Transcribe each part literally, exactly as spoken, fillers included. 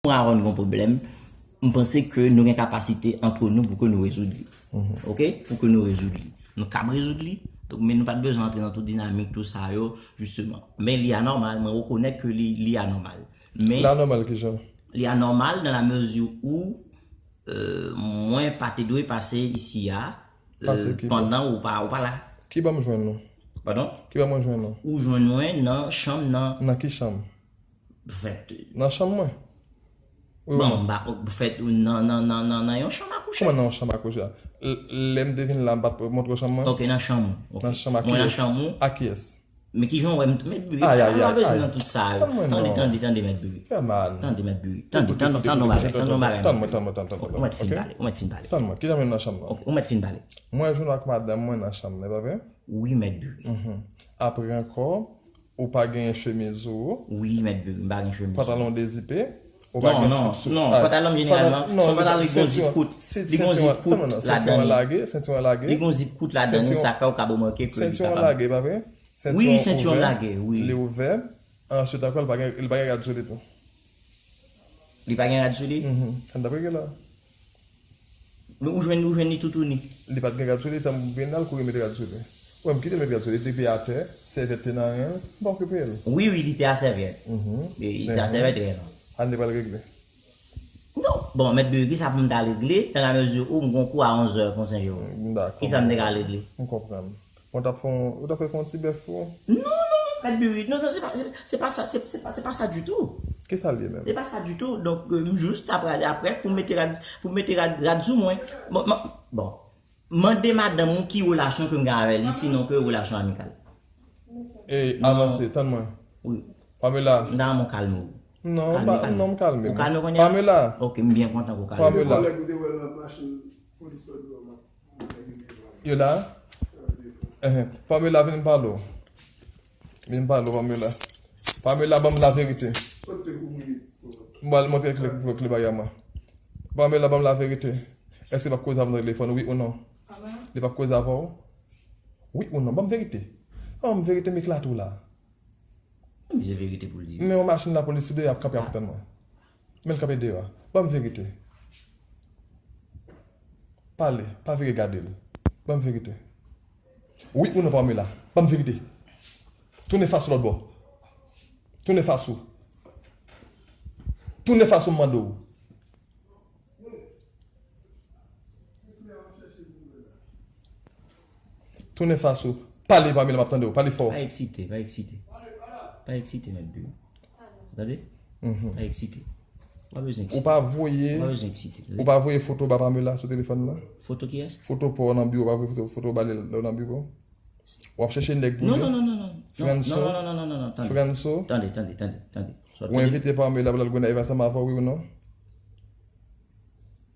mwen avè w nou gen yon pwoblèm, m panse ke nou gen kapasite antre nou pou ke nou rezoud li. Oke? Pou ke nou rezoud li. Nou kab rezoud li, donk, men nou pa t bezwen antre nan tout dinamik, tout sa yo, jisteman. Men li anòmal, mwen rekonèt ke li, li anòmal. Men Li anòmal kijan? Li anòmal dans la mesure où, euh, mwen pa te dwe pase isi a, Pase euh, ki bò? Pandan ou pa, ou pa la. Ki bò m jwenn ou? Padon? Ki bò mwen jwenn ou? Ou jwenn mwen nan chanm nan. Nan ki chanm? Fèt. Nan chanm mwen? Wi ou Bon, non? M pa, fèt, nan, nan, nan, nan, nan yon chanm a kouche. Kòman nan yon chanm a kouche a? L-, lè m te vin la, m pa t montre w chanm mwen? Ok, nan chanm ou. Ok. Nan chanm a Mwen nan kiyès? Chanm ou. A kiyès? Men kijan w wè m, Mèt Biri, Ay, ay, pa ay, bezwen ay. nan tout sa yo. Tann mwen Tande, non. tande, tande, Mèt Biri. Yeah, man. Tande, Mèt Biri. Tande, Écoute, tande, écoute, tande yon écoute, bagay, écoute, tande yon bagay, tann mwen, tann mwen, tann mwen, tann mwen, ok? Ou mèt fin pale, ou mèt fin pale. Tann mwen, kijan m nan chanm nan? Ok, ou mèt fin pale. Mwen jwenn ak madanm mwen nan chanm nan, e pa vre? Wi, Mèt Biri. Mhm. Apre ankò, ou pa genyen chemiz ou. Wi, Mèt Biri, m pa gen chemiz. Pantalon dezipe, ou pa Non, gen non, slip sou. non, Ah, pantalon m jeneralman, pantalon, non, se yon pantalon ki gen yon sentiwon, zip kout. se-, Li gen yon sentiwon, zip kout non, non, ladan sentiwon li. lage, sentiwon lage. Li gen yon zip kout ladan li, Sentiwon, sa fè ou ka remake ke li sentiwon kapab. lage, pa vre? Wi, Sentiwon sentiwon lage, ouvè, wi. li ouvè. Answit ankò, li pa gen, li pa gen rad sou li tou. Li pa gen rad sou li? Mhm. Ann ap regle la. Men ou jwenn, ou jwenn li toutouni. Li pa t gen rad sou li, tan m vin la, l kouri mete rad sou li. Ou wè m kite l met rad sou li, li te atè, sèvyèt te nan men l, m pa okipe l. Wi, wi, li te a sèvyèt. Mhm. Li, li te a Mhm. sèvyèt reyèlman. Ann li pral regle. Non, bon, Mèt Biri, kisa pou m ta regle, dans la mesure où m gon kou a onzè pou Sen Jewòm? Dakò. Kisa m te ka regle? M konprann. Bon, t ap fè yon, ou t ap fè fè yon ti bèf pou ou? Non, non, Mèt Biri, non, non, se pa, se, se pa sa, se, se pa, se pa sa ditou. Kisa l ye menm? Se pa sa ditou. Donk, euh, m jis ta prale aprè pou mete rad, pou mete rad, rad sou mwen. Bon, ma, bon. Mande madanm ou ki relasyon ke m gen avè li, sinon ke relasyon amikal. E, Non. avanse, tann mwen. Wi. Pamela. M ta renmen w kalme w. Non, Kalme, ba, kalme. non, m kalme. Ou kalme kounye a? Pamela. Ok, m byen kontan ke w kalme. Pamela. Kòlèg ou te wè l nan machin polis la, Yo la? Ehe. Pamela, vin m pale w. Vin m pale w, Pamela. Pamela, ban m laverite. M pral montre kle, kle bagay mwen. Pamela, ban m laverite. Èske l ap koze avè w nan telefòn, wi ou non? Li p ap koze avè w? Wi ou non? Ban m verite. Ban m verite, m eklate w la. Mizè verite pou l di. Men yon machin lapolis sou deyò ap kanpe ap tann mwen. Men l kanpe deyò a. Ban m verite. Pale, pa vire gade l. Ban m verite. Wi ou non, Pamela? Ban m verite. Tounen fas ou lòt bò. Tounen fas ou. Tounen fas ou, m mande w. Tounen fas ou. Pale, Pamela, m ap tande w. Pale fò. Pa eksite, pa eksite. Pa eksite, Mèt Biri. Tande? Mhm. Pa eksite. Ou pa bezwen eksite. Ou pa voye, Ou pa bezwen eksite, tande? Ou pa voye foto ba Pamela sou telefòn nan? Foto kiyès? Foto pa w nan biwo, ou pa voye foto, foto ba li lè w nan biwo? W ap chèche nèg pou Non, li? non, non, non, non. Non, Franso? non, non, non, non, non, non, tande. Franso? Tande, tande, tande, tande. Sa w Ou tande? envite Pamela pou l al Gonayiv ansanm avè w, wi ou non?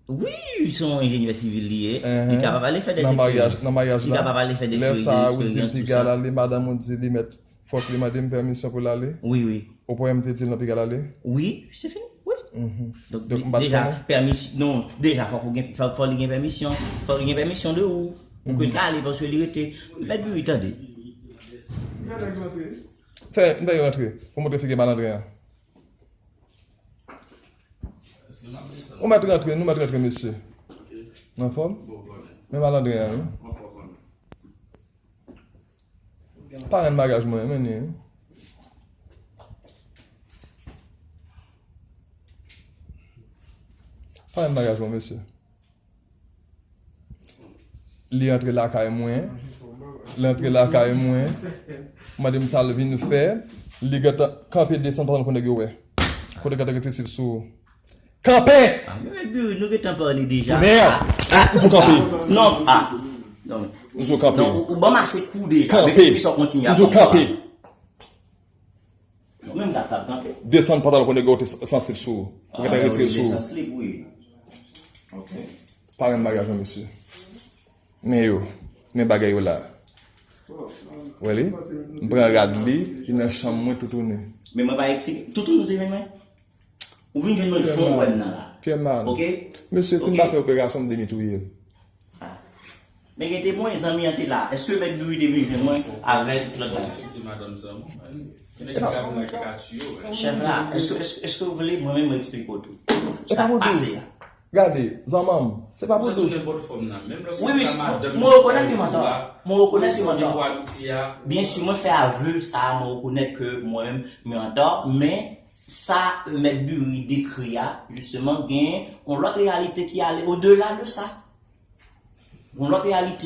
Wi, se yon enjenyè sivil li ye. Li Ehe. kapab ale fè de Nan maryaj, eksperyans. nan maryaj Li la. kapab ale fè de Lè eksperyans, sa a, ou di l eksperyans, tout piga sa. l ale, madanm ou di li mèt, fòk li mande m pèmisyon pou l ale. Wi, wi. Ou pran M te di l nan piga l ale? Wi, se fini. Wi. Mhm. Donk, Donk, de-, m pa t deja, konnen. pèmis-, non, deja, fòk ou gen, fò, fò li gen pèmisyon. Fòk li gen pèmisyon de ou. Pou ke Mhm. l ka ale, paske li rete. Mèt Biri, tande. Fè nèg rantre. Fè, m fè yo rantre. Pou montre figi malandren an. Ou mèt rantre, nou mèt rantre, mesye. Anfòm? Men malandren an, wi. Parenn maryaj mwen, men ni, wi. Parenn maryaj mwen, mesye. Li antre lakay mwen. Li antre lakay mwen. Mande m sa l vin fè. Li gentan kanpe desann pantalon pou nèg yo wè. Kote gentan rete slip sou ou. Kanpe! Ah, men Mèt Biri, nou gentan pale deja. Kounye a, Ah, ah, m tou kanpe. ah, Non, ah, non. M tou kanpe. Non, ou, ou ban m ase kou deja. Kanpe. Men poukisa w kontinye ap M tou ban m kou kanpe. la? Ou menm gad pa kanpe. Desann pantalon pou nèg yo te san slip sou ou. Ou gentan retire l sou ou. San slip, wi. Ok. Parenn maryaj mwen, mesye. Men yo. Men bagay yo la. Wè li? M pran rad li, li nan chanm mwen toutouni. Men mwen pa eksplike. Toutouni ou te jwenn mwen? Ou vin jwenn mwen jan w wè m nan la. Pyè mal. Ok? Mesye, si m pa fè operasyon, m demi touye l. Ah. Men gen temwen, zanmi an te la. Èske Mèt Biri te vin jwenn mwen avèk lòt bagay? Èske madanm sa, non? Se nèg ki ka vin nan ki ka tiye w. Chèf la, èske èske èske w vle mwen menm mwen eksplike w tou? E sa Sa pou k pase di. A? Gade, zanmanm, se pa pou Sa sou di. Nenpòt fòm nan. Menm lè Wi, wi, se madanm mwen rekonèt ke mwen antò. Mwen rekonèt ke mwen antò. Pou abitye a. Byen si mwen fè avè sa, mwen rekonèt ke mwen menm mwen antò, men sa mèt Buri dekri a, jisteman, gen yon lòt reyalite ki ale odela de sa. Yon lòt reyalite